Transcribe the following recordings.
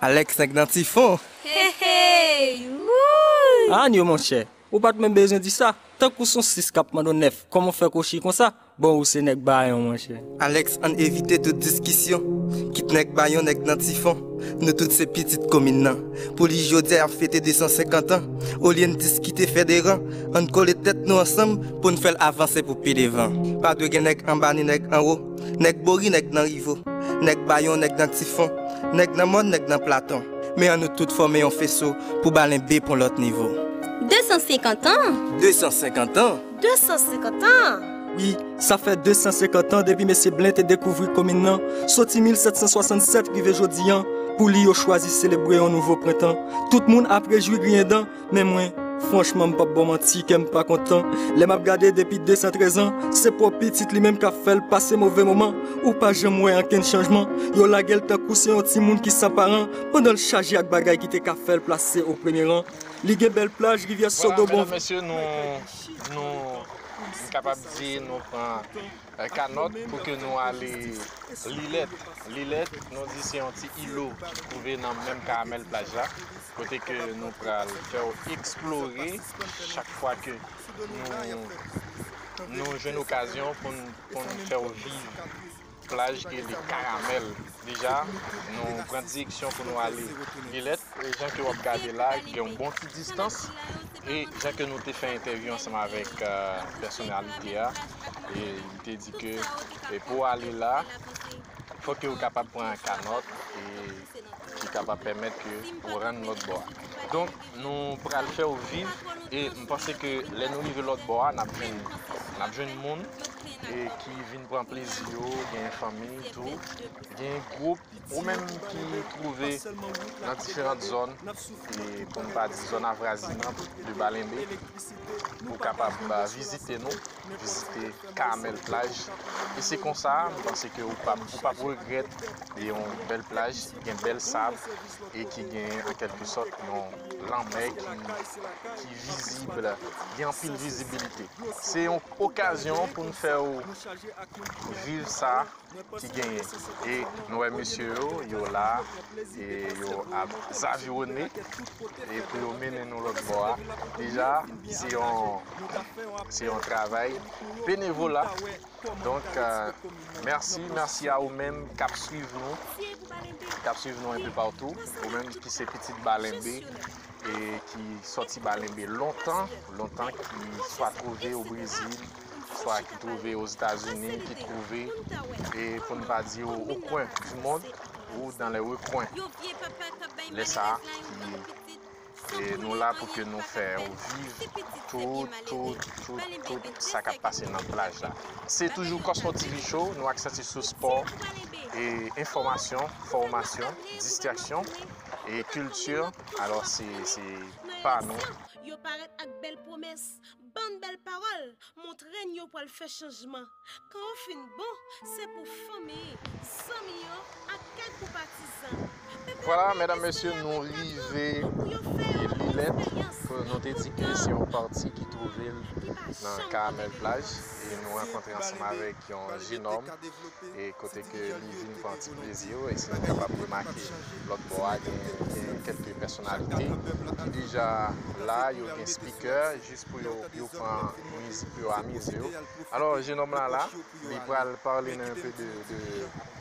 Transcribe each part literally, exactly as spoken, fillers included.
Alex nèg nan Tifon. Hey, hey, wouy! Ann yo, monchè, ou pa t menm bezwen di sa. Tankou s on sis k ap mande w nèf, kòman w fè kwochi konsa? Bon, ou se nèg Bayon, monchè. Alex, ann evite tout diskisyon. Kit nèg Bayon, nèg nan Tifon. Nou tout se pitit komin nan. Pou li, jodi a, y ap fete de san senkant an. Olye n diskite, fè de ran, ann kole tèt nou ansanm pou n fè l avanse pou pi devan. Pa dwe gen nèg anba ni nèg anwo. Nèg Bori, nèg nan Rivo. Nèg Bayon, nèg nan Tifon. Nèg nan Mòn, nèg nan Platon. Men ann nou tout fòme yon feso pou Balenbe pran lòt nivo. De san senkant an! De san senkant an! De san senkant an! Wi, sa fè de san senkant an depi mesye Blen te dekouvri komin nan, soti mil sèt san swasannsèt rive jodi an, pou li yo chwazi selebre yon nouvo prentan. Tout moun ap rejwi griyen dan, men mwen, franchman, m p ap ba w manti, kè m pa kontan. Lè m ap gade depi de san trèz an, se pwòp pitit li menm k ap fè l pase move moman. Ou pa janm wè ankenn chanjman. Yo lage l tankou se yon timoun ki san paran, pandan l chaje ak bagay ki te ka fè l plase o premye ran. Li gen bèl plaj, rivyè Sodo, bon. Vwala, medam, mesye, nou, nou, m kapab di nou pran, eh, kanòt pou ke nou ale Lilèt. Lilèt, nou di se yon ti ilo ki twouve nan menm karamèl plaj la, kote ke nou pral fè w eksplore chak fwa ke nou, nou jwenn okazyon pou n, pou n fè w viv plaj ki rele Karamèl. Deja, nou pran direksyon pou nou ale Lilèt. E jan ke w ap gade la, gen yon bon ti distans. E jan ke nou te fè entèvyou ansanm avèk, euh, pèsonalite a, e li te di ke, e pou w ale la, fòk ke w kapab pran kanòt e ki kapab pèmèt ke ou rann lòt bò a. Donk, nou pral fè w viv, e m panse ke lè nou rive lòt bò a, n ap jwenn, n ap jwenn moun, e ki vin pran plezi yo, gen fanmi tou, gen gwoup, ou menm ki twouve nan diferan zòn, e pou n pa di zòn avwazinant de Balenbe, ou kapab, euh, vizite nou, vizite Karamèl Plaj. E se konsa, m panse ke ou p ap, ou p ap regrèt. Li yon bèl plaj, ki gen bèl sab, e ki gen, an kèlkesòt, yon lanmè ki, ki vizib, gen anpil vizibilite. Se yon okazyon pou n fè w viv sa ki genyen. E nou wè mesye yo, yo la, e yo ap zaviwone, e pou yo mennen nou lòt bò a. Deja, se yon, se yon travay benevola. Donk, euh, mèsi, mèsi a ou menm k ap swiv nou, k ap swiv nou enpe patou, ou menm ki se pitit Balenbe, e ki sòti Balenbe lontan, lontan, ki swa twouve o Brezil, swa ki twouve Ozetazini, ki twouve, e pou n pa di o, o kwen di mond, ou dans les recoins. Lè sa a, ki, e nou la pou ke nou fè w viv tout, tout, tout, tout sa k ap pase nan plaj la. Se toujou Cosmo T V Show, nou aksanti sou spò, e enfòmasyon, fòmasyon, distraksyon, e kilti. Alò, se, se pa nou. Yo parèt ak bèl pwomès, bann bèl pawòl, montre n yo pral fè chanjman. Kan w fin bon, se pou fanmi, zanmi yo, ak kèk gwoup patizan. Vwala, medam, mesye, nou rive Lilèt. Nou te di ke se yon pati ki twouve l nan Karamèl Plaj, e nou rankontre ansanm avèk yon jenòm, e kote ke li vin pran ti plezi yo, e si nou kapab remake lòt bò a, gen, gen kèlke pèsonalite ki deja la, yo gen spikè, jis pou yo, yo pran mizik, pou yo amize yo. Alò, jenòm la la, li pral pale nou enpe de, de,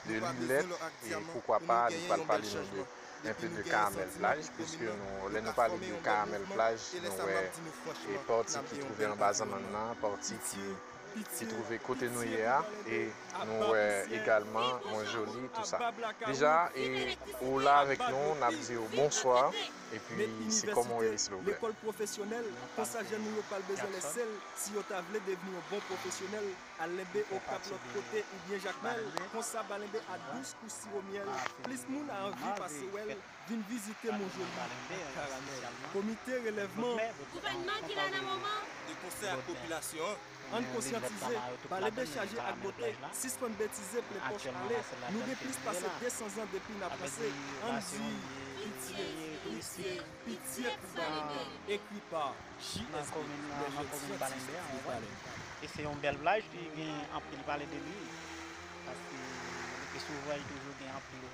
de Lilèt, e poukwa pa, li pral pale nou de, enpe de Karamèl Plaj, piske nou, lè nou pale de Karamèl Plaj, nou wè, e pati ki twouve anba zannann nan, pati ki ki twouve kote nou ye a, e nou wè egalman Mont Joli, tou sa. Deja, e ou la avèk nou, n ap di w bonswa, epi se kòman w rele, silvouplè? Lekòl pwofesyonèl, konsa jèn nou yo pral bezwen lèse l, si yo ta vle devni yon bon pwofesyonèl, al Lenbe, Okap, lòt kote, oubyen Jakmèl, konsa Balenbe a dous kou siwo myèl, plis moun a anvi pase wè l, vin vizite Mont Joli ak Karamèl. Komite relèvman. Gouvènman ki la nan moman. De konsè ak popilasyon an. Ann konsyantize, Balenbe chaje ak bote, sispann betize, plen pòch ale. Nou gen plis pase de san zan depi n ap panse. Ann di pitye, pitye, pitye pou Balenbe. Ekri pa J S B, Lè Jèn Syantis de Balenbe. E se yon bèl plaj ki gen anpil pale de li, paske li te souvre, li toujou gen anpil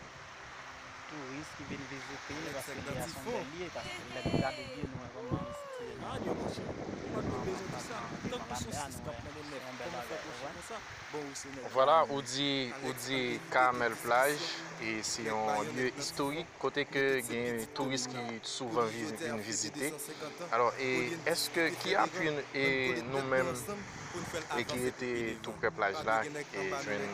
Touris ki vin vizite, paske li a se yon bèl lye, paske lè nou gade byen, nou wè kòman li sitiye nan, nan, nan, nan, nan lamè a, nou wè se yon bèl bagay, ou wè. Vwala, ou di, ou di Carmel Plage, e se yon lye istorik, kote ke gen touris ki souvan vi-, vin vizite. Alò, e èske, ki apui n-, e nou menm, e ki rete tou prè plaj la, e jwenn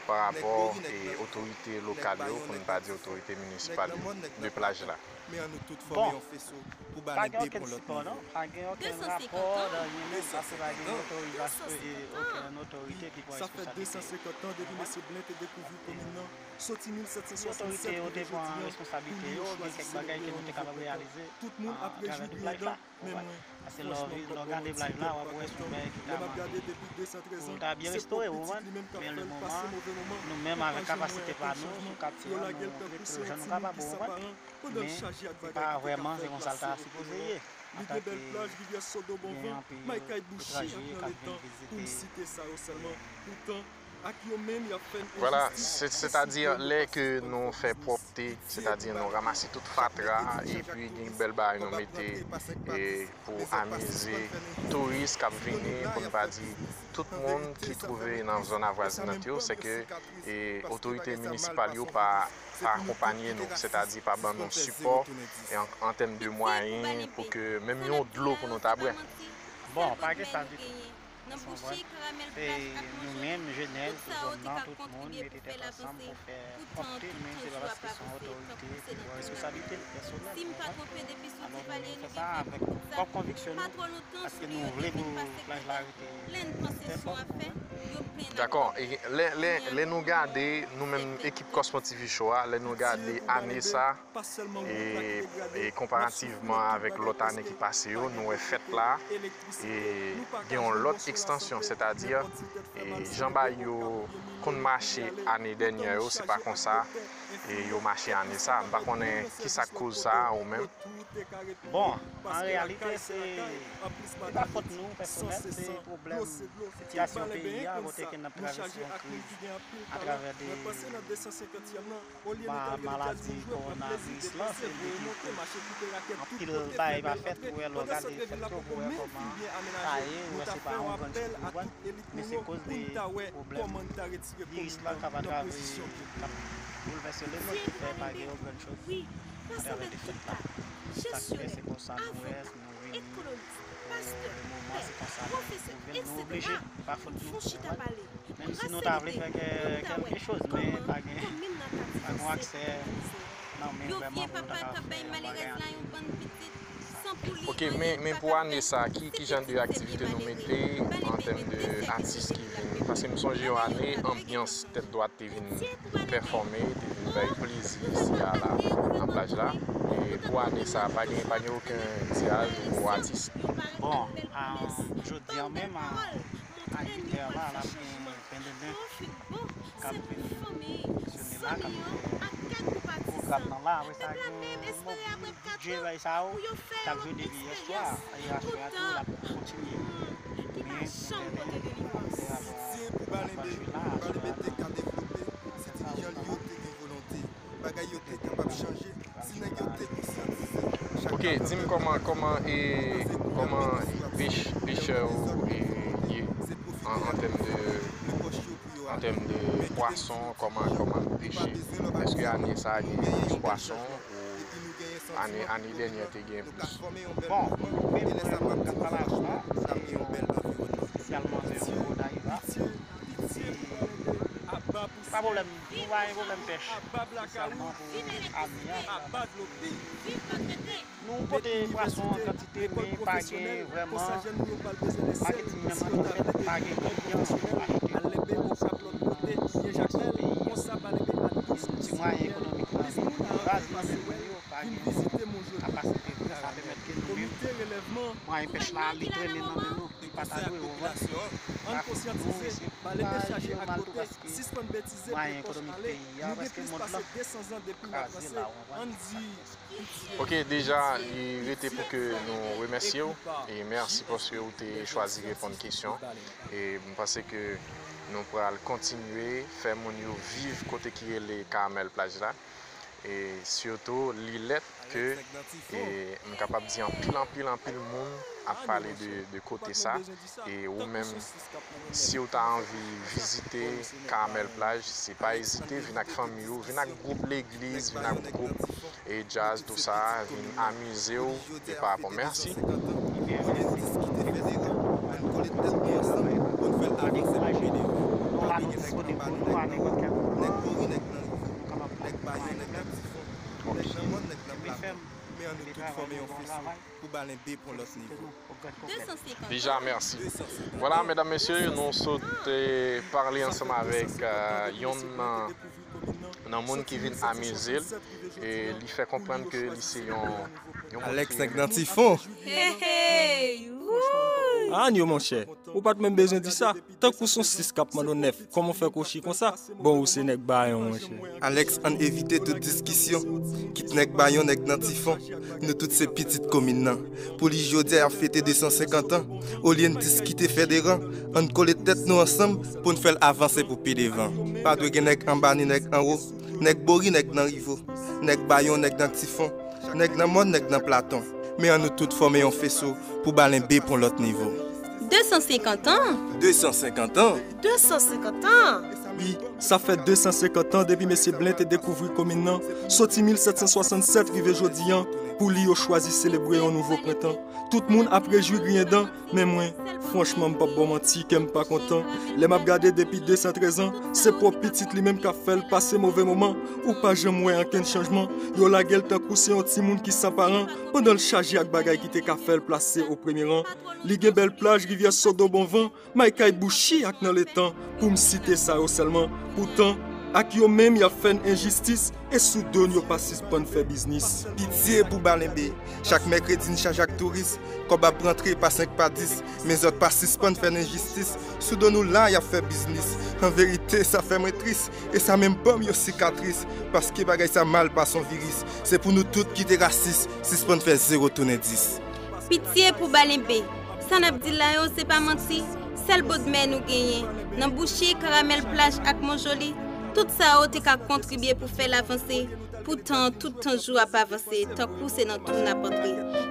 pa rapò, e otorite lokal yo, pou n pa di otorite minisipal yo, de plaj la? Bon, pa gen okenn sipò, non. Pa gen okenn rapò, nan anyen menm, paske pa gen otorizasyon, e okenn otorite ki pran responsablite. Si otorite yo te pran responsablite yo, gen kèk bagay ke nou te kapab reyalize, a, atravè tou plaj la. Ou konprann? Paske lè w vi-, lè w gade plaj la, w ap wè se yon bagay ki ta mande pou l ta byen restore, ou konprann? Men le moman, nou menm avèk kapasite pa nou sou katye a, nou ret jan nou kapab, ou konprann? Men se pa vrèman, se konsa l ta sipoze ye. Antanke gen anpil etranje k ap vin vizite, Vwala, se, sètadi lè ke nou fè pwòpte, sètadi nou ranmase tout fatra, epi gen bèl bagay nou mete, e, pou amize touris k ap vini, pou n pa di tout moun ki twouve nan zòn avwazinant yo, se ke, e, otorite minisipal yo pa, pa akonpanye nou, sètadi pa ban nou sipò, e, an, an tèm de mwayen pou ke menm yon dlo pou nou ta bwè. Bon, pa gen sa ditou. Nan bouche karamèl plaj ak manjè, tout sa yo te ka kontribye pou fè l avanse. Poutan, tout tan jou ap avanse, tankou se nan tan nan. Si m pa twonpe, depi sou Divalye nou gen ven koup sa, pa twò lontan, sou yo te fin pase kote. Lè n panse sou afè, yo plen nan. Dakò, e lè, lè, lè nou gade, nou menm ekip Cosmo T V Show a, lè nou gade ane sa, e, e konparativman avèk lòt ane ki pase yo, nou wè fèt la, e gen yon lòt ekstansyon, sètadi, e jan bagay yo konn mache ane dènyè yo, se pa konsa, e yo mache ane sa. M pa konnen ki sa k koz sa, ou menm. Bon, an reyalite, se, se pa fòt nou pèsonèl, se pwoblèm sitiyasyon peyi a, kote ke n ap travèse yon kriz atravè de ma-, maladi kowonaviris lan, se vle di ke anpil bagay pa fèt, ou wè lè w gade fèt yo, ou wè kòman sa ye, ou wè se pa yon grann chif, ou konprann, men se koz de pwoblèm viris lan k ap atravè, k ap boulvèse lemond, ki fè pa gen yon grann chif atravè de fèt la. Sa k fè se konsa nou wè, nou vini pou le moman, se konsa nou twouve n, nou oblije, se pa fòt nou, ou konprann? Menm si nou ta vle fè kè-, kèlke choz, men pa gen, pa gen aksè nan men vrèman pou nou ta ka fè yon bagay anpil. Ok, men, men pou ane sa, ki, ki jan de aktivite nou mete an tèm de atis ki vini? Paske m sonje yon ane, anbyans Tèt Dwat te vin pèfòme, te vin bay plezi isi a la, nan plaj la. E pou ane sa, pa gen, pa gen okenn tiraj pou atis. Bon, a, jodi a menm, a, a uit è la, l ap gen Pendenden k ap vin fonksyone la, k ap gen pwogram nan la. Apre sa, gen yon lòt bidjè bay sa yo k ap jwe depi yè swa. E aswè a tou, l ap kontinye. Men Pendenden, k ap jwe la, aswè a, nan Sèt Rawous nan. Bagay yo te kapab chanje si nèg yo te konsyantize. Ok, di m kòman, kòman, e, kòman pech-, pechè yo, e, ye an, an tèm de, an tèm de pwason, kòman, kòman yo peche? Èske ane sa a gen plis pwason ou ane, ane dènyè te gen plis? Bon, menm pou lè m ap pale avè w la, se yon, espesyalman se yon gwo dayva. Se pa pwoblèm, nou pa gen pwoblèm pèch, espesyalman pou ane a. Nou pote pwason an kantite, men pa gen vrèman maketing menm an ki fèt, pa gen kliyan pou achte pwason nan peyi a. Ti mwayen ekonomik lan vin raz nan men moun yo, pa gen kapasite pou sa pèmèt ke nou menm mwayen pèch la li trennen nan men nou. Li pa ta dwe, ou konprann? Ann konsyantize, ba leve chaje ak bote, sispann betize, pran pòch ale. Nou gen plis pase de san zan depi n ap vanse. Ann di pitye. Ok, deja, li rete pou ke nou remèsye w. E mèsi paske ou te chwazi reponn kesyon. E m panse ke nou pral kontinye fè moun yo viv kote ki rele Carmel Plaj la. E sitou li lèt ke, e, m kapab di anpil, anpil, anpil moun ap pale de, de kote sa. E ou menm, si w ta anvi vizite Karamèl Plaj, se pa ezite, vin ak fanmi w, vin ak gwoup legliz, vin ak gwoup, e, djaz, tou sa, vin amize w, e pa rapò. Mèsi. Ok. Deja, mèsi. Vwala, medam, mesye, nou sot, eh, pale ansanm avèk, eh, yonn nan, nan moun ki vin amize l, e li fè konprann ke li se yon, yon moun Alex ki nèg nan ti fon. Hey, hey, wouy! Anyo, monchè, ou pa t menm bezwen di sa. Tankou s on sis k ap mande w nèf, kòman w fè kwochi konsa? Bon, ou se nèg bayon, monchè. Alex, ann evite tout diskisyon. Kit nèg bayon, nèg nan ti fon. Nou tout se pitit komin nan. Pou li jodi a y ap fete de san senkant an. Olye n diskite fè deran, ann kole tèt nou ansanm pou n fè l avanse pou pi devan. Pa dwe gen nèg anba ni nèg anwo. Nèg Bori, nèg nan Rivo. Nèg Bayon, nèg nan Tifon. Nèg nan Mòn, nèg nan Platon. Men ann nou tout fòme yon feso pou Balenbe pran lòt nivo. De san senkant an! De san senkant an! De san senkant an! Wi, sa fè de san senkant an depi mesye Blen te dekouvri komin nan, soti mil sèt san swasannsèt rive jodi an, pou li yo chwazi selebre yon nouvo prentan. Tout moun ap rejwi griyen dan, men mwen, franchman, m p ap ba w manti, kè m pa kontan. Lè m ap gade depi de san trèz an, se pwòp pitit li menm k ap fè l pase move moman. Ou pa janm wè ankenn chanjman. Yo lage l tankou se yon timoun ki san paran, pandan l chaje ak bagay ki te ka fè l plase o premye ran. Li gen bèl plaj, rivyè Sodo, Bonvan, Maykay, Bouchi ak nan Letan, pou m site sa yo sèlman. Poutan, ak yo menm y ap fè n enjistis, e sou do n yo pa sispann fè biznis. Pitye pou Balenbe. Chak mèkredi n chaje ak touris. Kòb ap rantre pa senk pa dis. Men zòt pa sispann fè n enjistis. Sou do nou la y ap fè biznis. An verite, sa fè mwen tris. E sa menm ban m yon sikatris. Paske bagay sa mal pase yon viris. Se pou nou tout kite rasis. Sispann fè zewo tounen dis. Pitye pou Balenbe. Sa n ap di la yo, se pa manti. Sèl bòdmè nou genyen. Nan Bouchi, Karamèl, Plaj ak Monjoli, tout sa yo te ka kontribye pou fè l avanse. Poutan, tout tan jou ap avanse, tankou se nan twou n ap antre.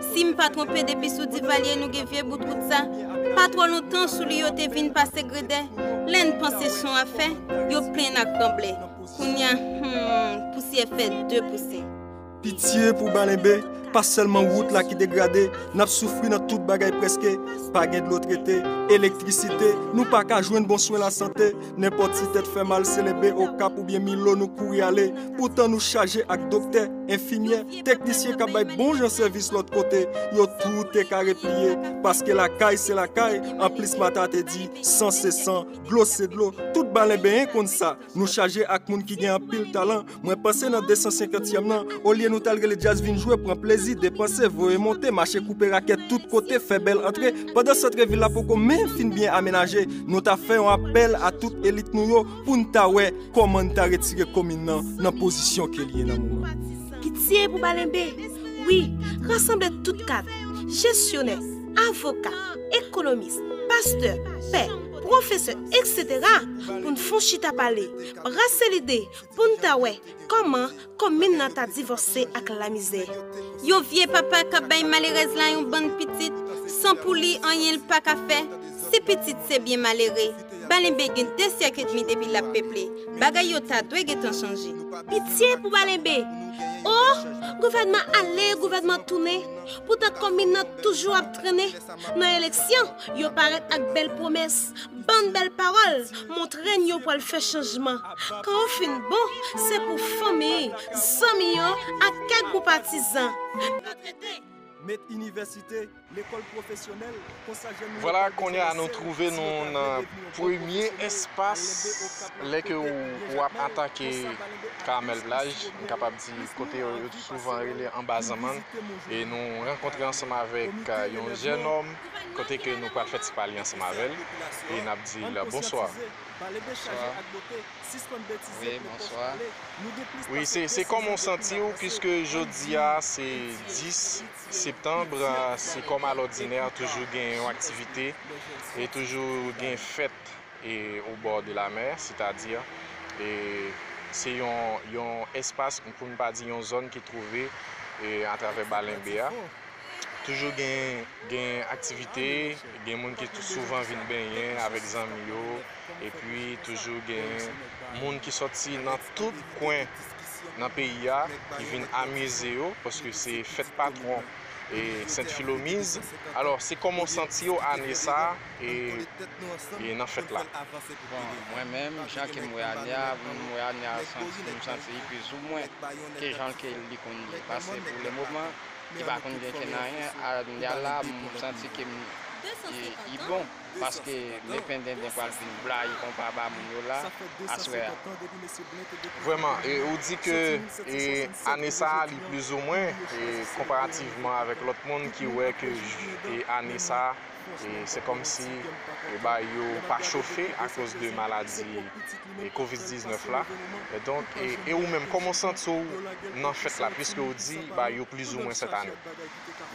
Si m pa twonpe, depi sou Divalye, nou gen vye bout wout sa. Pa twò lontan, sou li yo te vin pase gredè. Lè n panse se yon afè, yo plenn ak ranblè. Kounye a, hmm, pousyè fè de pousen. Pitye pou Balenbe, pa sèlman wout la ki degrade, n ap soufri nan tout bagay prèske. Pa gen dlo trete, elektrisite, nou pa ka jwenn bon swen lasante. Nenpòt ti tèt fè mal, se Lenbe, Okap oubyen Milo nou kouri ale. Poutan nou chaje ak doktè, enfimyè, teknisyen k ap bay bon jan sèvis lòt kote. Yo tout te ka repliye, paske lakay se lakay. Anplis, Mata te di, san se san, dlo se dlo. Tout Balenbeyen konn sa. Nou chaje ak moun ki gen anpil talan. Mwen panse nan de san senkantyèm nan, olye nou t al rele djaz vin jwe, pran plezi, depanse, voye monte, mache koupe rakèt tout kote, fè bèl antre. Pandan santrevil la poko menm fin byen amenaje, nou ta fè yon apèl a tout elit nou yo pou n ta wè kòman n ta retire komin nan nan pozisyon ke l ye nan moman. Pitye pou Balenbe. Wi, rasanble tout kat, jesyonè, avoka, ekonomis, pastè, pè, pwofesè, eksetera, pou n fè yon chita pale, brase lide, pou n ta wè kòman komin nan ta divòse ak lamizè. Yon vye papa k ap bay malerèz la yon bann pitit, san pou li anyen l pa ka fè. Si pitit se byen malere, Balenbe gen de syèk edmi depi l ap peple. Bagay yo ta dwe gentan chanje. Pitye pou Balenbe! O, gouvènman ale, gouvènman tounen. Poutan komin nan toujou ap trennen. Nan eleksyon, yo parèt ak bèl pwomès, bann bèl pawòl, montre n yo pral fè chanjman. Kan yo fin bon, se pou fanmi, zanmi yo ak kèk gwoup patizan. Met inivèsite, lekòl pwofesyonèl, konsa jèn nou yo pral desanse, sèvi kote yo vle vini yon pwofesyonèl, lè ke w ap atake Karamèl Plaj, m kapab di kote yo, yo souvan rele anba zanmann. E nou rankontre ansanm avèk, eh, yon jènòm, kote ke nou pral fè ti pale ansanm avè l. E n ap di l bonswa. Bonswa. Wi, bonswa. Wi, se, se kòman w santi w, piske jodi a se dis septanm, se kòm alòdinè, toujou gen yon aktivite e toujou gen fèt e au bord de la mer, c'est-à-dire, e Se yon, yon espas, pou n pa di yon zòn ki twouve e, atravè Balenbe a. Toujou gen, gen aktivite, gen moun ki tou souvan vin benyen avèk zanmi yo, epi toujou gen moun ki sòti nan tout kwen nan peyi a, ki vin amize yo, paske se fèt patwon e Sent Filomiz. Alò, se kòman w santi w ane sa a e, e nan fèt la? Bon, mwen menm, jan ke m wè ane a, m wè ane a, santi, m santi li plizoumwen ke jan ke li konn ye. Paske pou le moman, li pa konn gen kenn anyen. Ane a la, m santi ke m, li, li bon. Paske Lependenden pral vin blayi konpa ba moun yo la, aswè a. Vrèman, e ou di ke e, ane sa a, li plizoumwen, e, konparativman avèk lòt moun ki wè ke e, ane sa a, e, se kòmsi e, bagay yo pa chofe akoz de maladi e, kovid diznèf la. E donk, e, e ou menm, kòman w santi w nan fèt la, piske w di bagay yo plizoumwen sèt ane?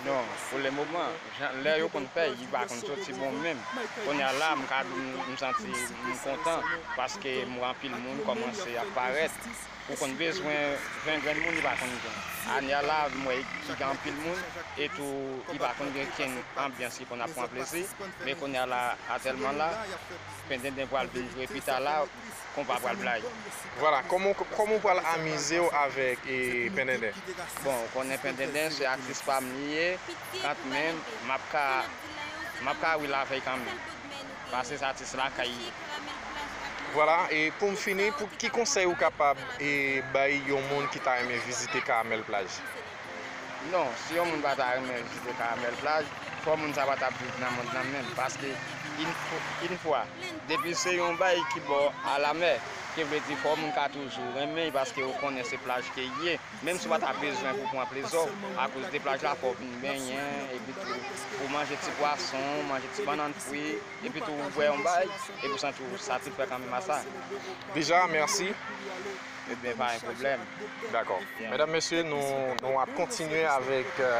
Non, pou le moman, jan, lè yo konn fè, li pa konn soti bon menm. Kounye a la, m ka di w, m santi m kontan, paske m wè anpil moun kòmanse ap parèt. Ou konn bezwen ven grenn moun, li pa konn gen. Ane a la, m wè li gen anpil moun, e tou, li pa konn gen kenn anbyans ki konn ap pran plezi. Men kounye a la, atèlman la, Lependenden pral vin jwe pita la, konpa pral blayi. Vwala, kòman, kòman w pral amize w avèk e, Lependenden? Bon, ou konnen Lependenden se atis pa m li ye, kantmenm, m ap ka, m ap ka wi l avè l kanmenm. Paske se atis lakay li ye. Vwala, e pou m fini, pou ki konsèy ou kapab e, bay yon moun ki ta renmen vizite Karamèl Plaj? Non, si yon moun pa ta renmen vizite Karamèl Plaj, fò moun sa pa t ap viv nan mond nan menm. Paske, yon fwa, depi se yon bay ki bò alamè, ki vle di fò moun ka toujou renmen l, paske ou konnen se plaj ke l ye. Menm si w pa ta bezwen pou pran plezi w, akoz de plaj la, fò w vin benyen, epi tou, ou manje ti pwason, manje ti bannann fri, epi tou, ou bwè yon bay, epi ou santi w satisfè kanmenm a sa. Deja, mèsi. Ebyen, pa gen pwoblèm. Dakò. Medam, mesye, nou, nou ap kontinye avèk e,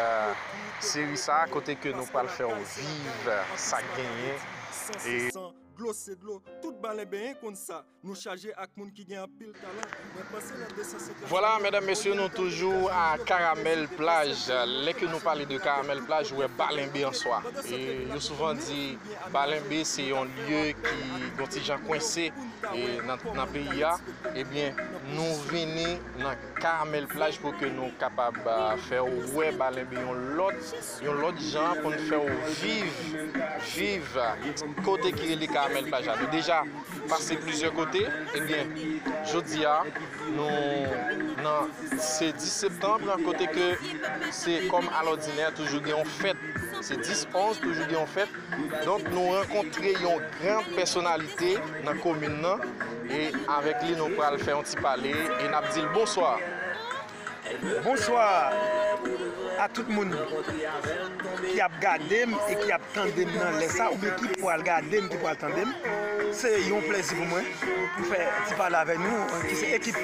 seri sa a, kote ke nou pral fè w viv sa k genyen. E Dlo se dlo, tout Balenbeyen konn sa. Nou chaje ak moun ki gen anpil talan. Mwen panse nan de san senkant Vwala, medam, mesye, nou toujou a Karamèl Plaj. Lè ke nou pale de Karamèl Plaj, ou wè Balenbe an swa. E yo souvan di Balenbe se yon lye ki gon ti jan kwense e nan, nan peyi a. Ebyen, nou vini nan Karamèl Plaj pou ke nou kapab e, fè w wè Balenbe yon lòt, yon lòt jan, pou n fè w viv, viv kote ki rele Karamèl Plaj la. Nou deja pase plizyè kote, ebyen, jodi a, nou nan, se dis septanm, kote ke se kòm alòdinè, toujou gen yon fèt. Se dis onz, toujou gen yon fèt. Donk, nou rankontre yon gran pèsonalite nan komin nan, e avèk li, nou pral fè yon ti pale, e n ap di l bonswa. Bonswa a tout moun ki ap gade m e ki ap tande m nan lè sa, oubyen ki pral gade m, ki pral tande m. Se yon plèzi pou mwen pou fè ti pale avèk nou, ki se ekip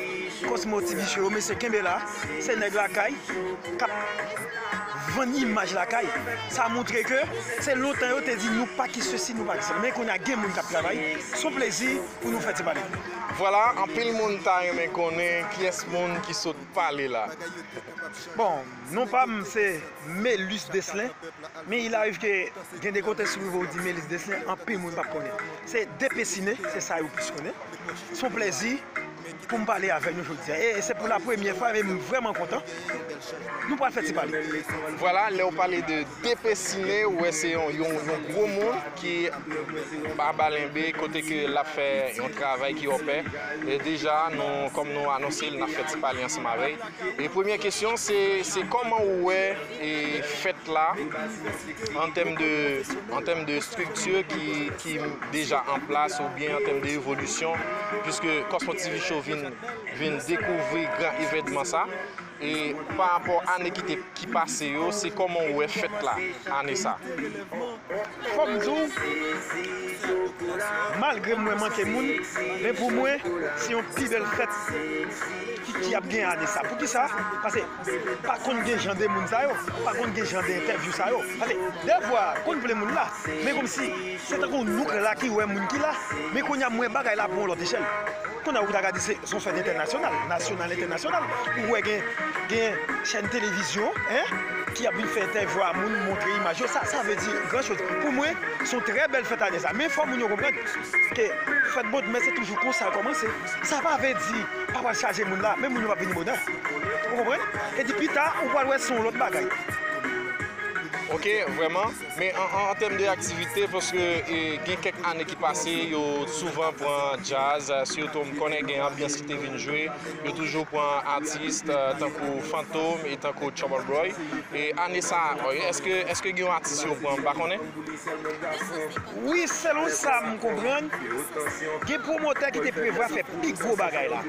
Cosmo T V Show yo. Mesye, kenbe la, se nèg lakay k ap vann imaj lakay. Sa montre ke se lontan yo te di nou pa ki sesi, nou pa ki sa. Men kounye a gen moun k ap travay. Se yon plezi pou nou fè ti pale. Vwala, anpil moun ta renmen konnen kiyès moun ki sot pale la. Bon, non pa m se Melus Deslin, men il arrive ke gen de kote si w rive w di Melus Deslin, anpil moun p ap konnen. Se Depesine, se sa yo plis konnen. Se yon plèzi pou m pale avèk nou jodi a. E se pou la premyè fwa, men m vrèman kontan. Nou pral fè ti pale. Vwala, lè w pale de Depesine, ou wè se yon, yon, yon gwo moun ki ba Balenbe, kote ke l ap fè yon travay ki opè. E deja, nou, kòm nou anonse l, n ap fè ti pale ansanm avè l. E premyè kesyon, se, se kòman ou wè e fèt la an tèm de, an tèm de estrikti ki, ki deja an plas oubyen an tèm de evolisyon, piske Cosmo T V Show vin, vin dekouvri gran evènman sa. E pa rapò ane ki te, ki pase yo, se kòman w wè fèt la ane sa? Fò m di w, malgre mwen manke moun, men pou mwen, se yon pi bèl fèt ki, ki ap gen ane sa. Poukisa? Paske pa konn gen jan de moun sa yo, pa konn gen jan de entèvyou sa yo. Paske dèfwa, konn plen moun la, men kòmsi se tankou nou k la ki wè moun ki la, men kounye a m wè bagay la pran yon lòt echèl. Kounye a ou ta ka di se, se yon fèt entènasyonal, nasyonal, entènasyonal. Ou wè gen, gen chèn televizyon, en, ki ap vin fè entèvyou a moun, montre imaj yo. Sa, sa vle di gran choz. Pou mwen, se yon trè bèl fèt ane sa. Men fò moun yo konprann ke fèt Bodmè se toujou konsa l kòmanse. Sa pa vle di pa pral chaje moun la, men moun yo p ap vini bonè. Ou konprann? Epi pita, ou pral wè se yon lòt bagay. Ok, vrèman. Men an, an, an tèm de aktivite, paske, e, gen kèk ane ki pase, yo souvan pran djaz, e, sitou m konnen gen Anbyans ki te vin jwe, yo toujou pran atis, e, tankou Fantom e tankou Trouble Boy. E ane sa, èske, èske gen yon atis yo pran? M pa konnen. Wi, selon sa m konprann, gen pwomotè ki te prevwa fè pi gwo bagay la.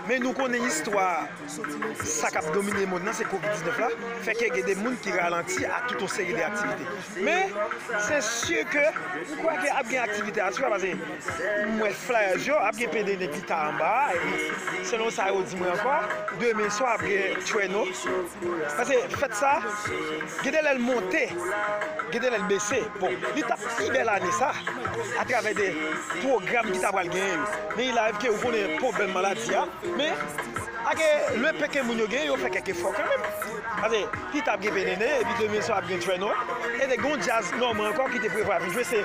Men nou konnen istwa sa k ap domine mond nan, se kovid diznèf la, fè ke gen de moun ki ralanti a tout yon seri de aktivite. Men, se si ke, m kwè ke ap gen aktivite aswè, paske m wè flyers yo, ap gen P D N gita anba a, epi selon sa yo di mwen ankò, demen swa ap gen Treno. Paske fèt sa, gen de lè l monte, gen de lè l bese. Bon, li t ap pi bèl ane sa, atravè de pwogram ki ta pral genyen yo. Men il arrive ke ou konnen pwoblèm maladi a, men, ake le peu ke moun yo genyen, yo fè kèk efò kanmenm. Paske, pita ap gen P D N, epi demen swa ap gen Treno. E te gen yon djaz nòmal ankò ki te prevwa vin jwe, se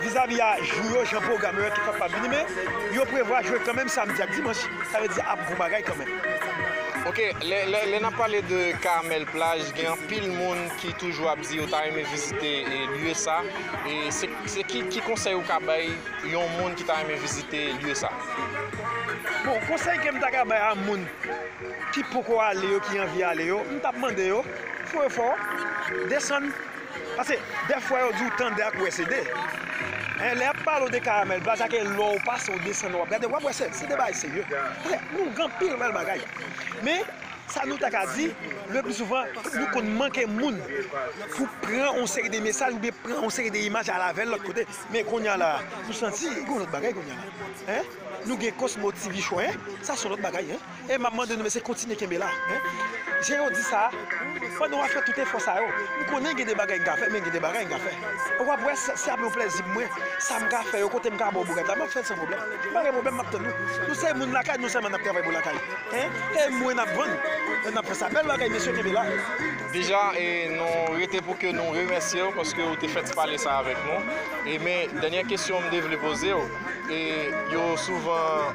vizavi a jou yo, jan pwogram yo ki pa, pa vini, men yo prevwa jwe kanmenm samdi ak dimanch. Sa vle di ap gon bagay kanmenm. Ok, lè, lè, lè n ap pale de Karamèl Plaj, gen anpil moun ki toujou ap di yo ta renmen vizite, e, lye sa. E se, se ki, ki konsèy ou ka bay yon moun ki ta renmen vizite lye sa? Bon, konsèy ke m ta ka bay a moun ki poko ale yo, ki anvi ale yo, m t ap mande yo, fè efò, desann. Paske dèfwa yo di w tande ak wè se de. En, lè y ap pale w de Karamèl Plaj, sa ke lè w pase w desann w ap gade, w ap wè se, se de bagay serye. Paske nou gen anpil bèl bagay. Men, sa nou ta ka di, le pli souvan, nou konn manke moun pou pran yon seri de mesaj oubyen pran yon seri de imaj al avè l lòt kote. Men kounye a la, nou santi gen yon lòt bagay kounye a la. En? Nou gen Cosmo T V Show, en? Sa se yon lòt bagay, en? E m ap mande nou, mesye, kontinye kenbe la, en? Jan yo di sa, pandan w ap fè tout efò sa yo, m konnen gen de bagay n ka fè, men gen de bagay n ka fè. W ap wè, se, se ap yon plèzi pou mwen. Sa m ka fè yo, kote m ka ba w bourad la, m ap fè l san pwoblèm. M pa gen pwoblèm, m ap tann nou. Nou se moun lakay, nou sèlman n ap travay pou lakay. En? E mwen n ap vann, e n ap fè sa. Bèl bagay, mesye, kenbe la. Deja, e nou rete pou ke nou remèsye w paske w te fè ti pale sa avèk nou. E men, dènyè kesyon m te vle poze w, e yo souvan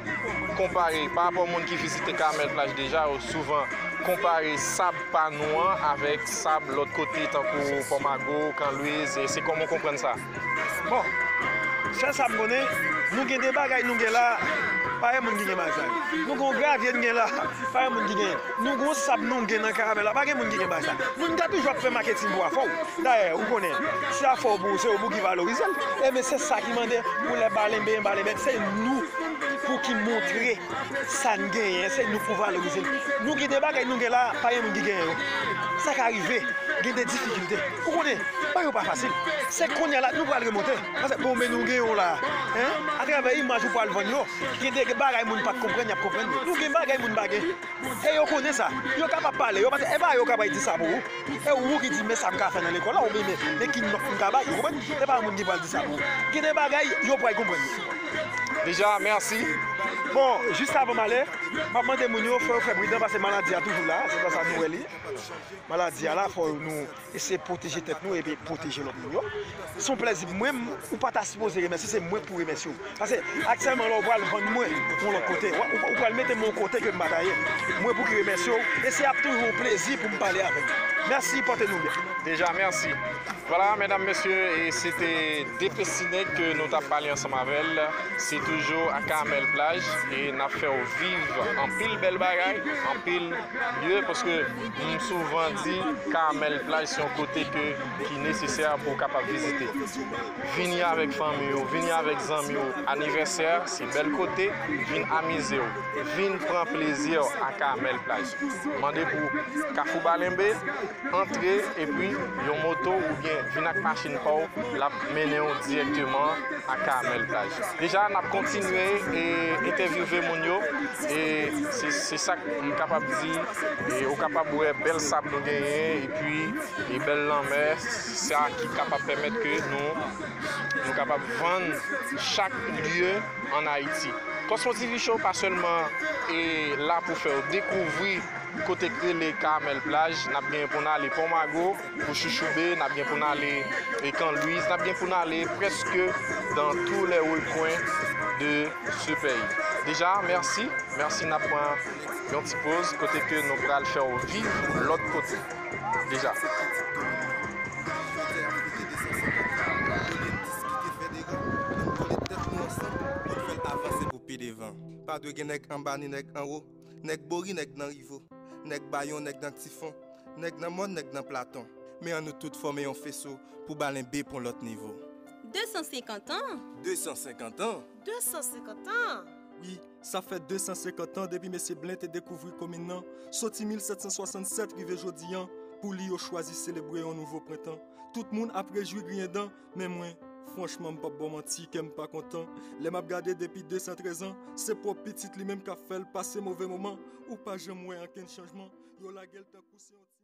konpare, pa rapò moun ki vizite Karamèl Plaj deja, yo souvan konpare sab pa nou an avèk sab lòt kote, tankou Pòmago, Kan Lwiz, e se kòman w konprann sa? Bon, sèl sa m konnen, nou gen de bagay nou gen la, pa gen moun ki gen bagay sa yo. Nou gen yon gravye n gen la, pa gen moun ki genyen. Nou gen yon sab nou gen nan Karamèl la, pa gen moun ki gen bagay sa. Moun ka toujou ap fè maketin pou afè w. Dayè, ou konnen, si afè w pou ou, se yo pou ki valorize l. Ebyen, se sa ki mande pou lè balenben, balenben, se nou pou ki montre sa n genyen, se nou pou valorize l. Nou gen de bagay nou gen la, pa gen moun ki genyen yo. Sa ka rive, gen de difikilte. Ou konnen, bagay yo pa fasil. Se kounye a la nou pral remonte. Paske bon, men nou gen yo la. En? Atravè imaj ou pral vann yo, gen de bagay moun pa t konprann, y ap konprann yo. Nou gen bagay moun pa gen. E yo konnen sa. Yo kapab pale, yo pa, e pa yo k ap di sa pou ou. E ou ki di, men sa m ka fè nan lekòl la, oubyen men, men ki nòt m ka bay, ou konprann? E pa moun ki pral di sa pou ou. Gen de bagay, yo pral konprann yo. Deja, mèsi. Bon, jis avan m ale, m ap mande moun yo, fò yo fè pridan, paske maladi a toujou la, se pa sa nou wè li. Maladi a la, fò nou eseye pwoteje tèt nou epi pwoteje lòt moun yo. Se yon plèzi pou mwen, ou pa ta sipoze remèsye, se mwen pou remèsye w. Paske aktyèlman la, ou pral vann mwen yon lòt kote. Ou, ou, ou pral mete mwen yon kote ke m pa ta ye. Mwen pou ki remèsye w. E se ap toujou yon plezi pou m pale avèk ou. Mèsi, pote nou byen. Deja, mèsi. Vwala, medam, mesye, e se te de pesi nèg ke nou t ap pale ansanm avè l. Se toujou a Carmel Plaj e n ap fè w viv anpil bèl bagay, anpil lye, paske m souvan di Carmel Plaj se yon kote ke, ki nesesè pou w kapab vizite. Vini avèk fanmi w, vini avèk zanmi w. Anivèsè, se bèl kote, vin amize w, vin pran plezi w a Carmel Plaj. Mande pou Kafou Balenbe, antre epi yon moto oubyen vin ak machin pa w, l ap mennen w dirèkteman a Carmel Plaj. Deja, n ap kontinye e entèvyouve moun yo. E se se sa k m kapab di. E ou kapab wè bèl sab nou genyen epi e bèl lanmè, sa ki kapab pèmèt ke nou nou kapab vann chak lye ann Ayiti. Cosmo T V Show pa sèlman e la pou fè w dekouvri kote k rele Carmel Plaj, n ap gen pou n ale Pòmago, pou Chouchoube, n ap gen pou n ale e Kan Lwiz, n ap gen pou n ale prèske dans tous les recoins de ce pays. Deja, mèsi, mèsi, n ap pran yon ti poz kote ke nou pral fè w viv lòt kote. Deja. Pi devan. Pa dwe gen nèg anba ni nèg anwo, nèg Bori, nèg nan Rivo, nèg Bayon, nèg nan Tifon, nèg nan Mòn, nèg nan Platon. Men ann nou tout fòme yon feso pou Balenbe pran lòt nivo. De san senkant an! De san senkant an! De san senkant an! Wi, sa fè de san senkant an depi mesye Blen te dekouvri komin nan, soti mil sèt san swasannsèt rive jodi an, pou li yo chwazi selebre yon nouvo prentan. Tout moun ap rejwi griyen dan, men mwen, franchman, m p ap ba w manti, kè m pa kontan. Lè m ap gade depi de san trèz an, se pwòp pitit li menm k ap fè l pase move moman. Ou pa janm wè ankenn chanjman. Yo lage l tankou se yon ti